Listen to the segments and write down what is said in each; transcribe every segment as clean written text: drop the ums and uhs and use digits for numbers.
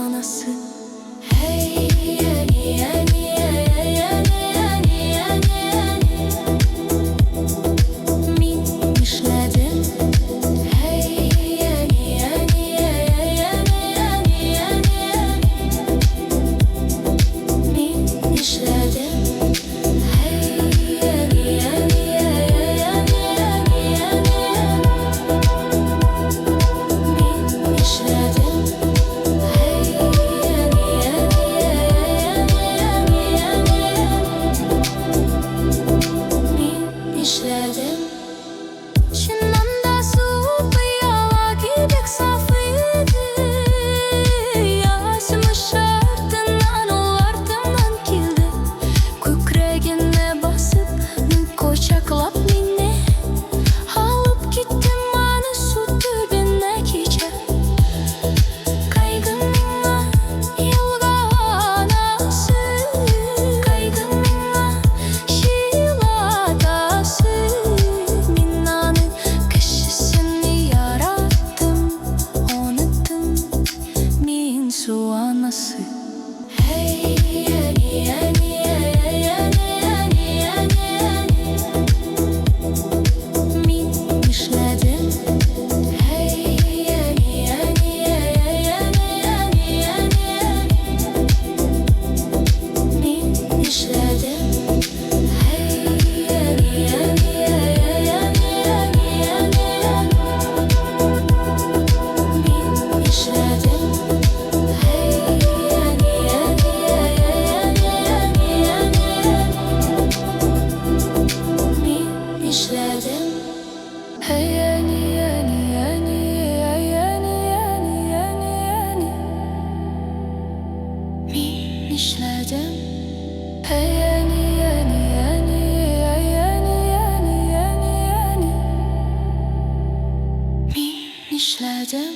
anasy. Hey äni äni äý äni äni äni äni Min nişledim? Hey äni äni äý äni äni äni äni Min nişledim? Hey äni äni äý äni äni äni äni Min nişledim? Hey äni äni äý äni äni äni äni Min nişledim? Çyndan-da suw pyýala kibek saf idi. Ýazmyş artyndan ol artymdan geldi. Kükregine basyp, gujaklap meni. Alyp gitdi meni suw düýbüne gije. Gaýgy maňa ýylga anasy. Gaýgy maňa ýyl atasy. Men onuň kişisini ýaratdym, unutdym men suw anasy. Hey äni äni äý äni äni äni äni Min nişledim? Hey äni äni äý äni äni äni äni Min nişledim? Hey äni äni äý äni äni äni äni Min nişledim? Hey äni äni äý äni äni äni äni Min nişledim? Hey äni äni äni äý äni äni äni äni Min nişledim? Hey äni äni äni äý äni äni äni äni Min nişledim?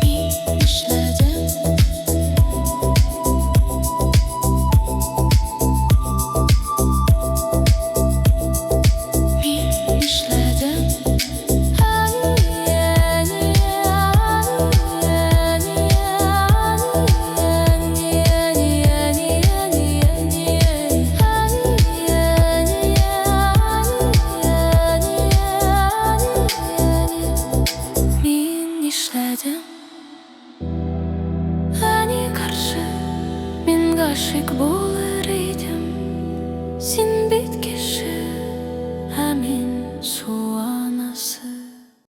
Min nişledim? Min nişledim? Äni äni äni äni äni äni äni äni äni äni äni Min nişledim? Äni garşy men aşyk bolup.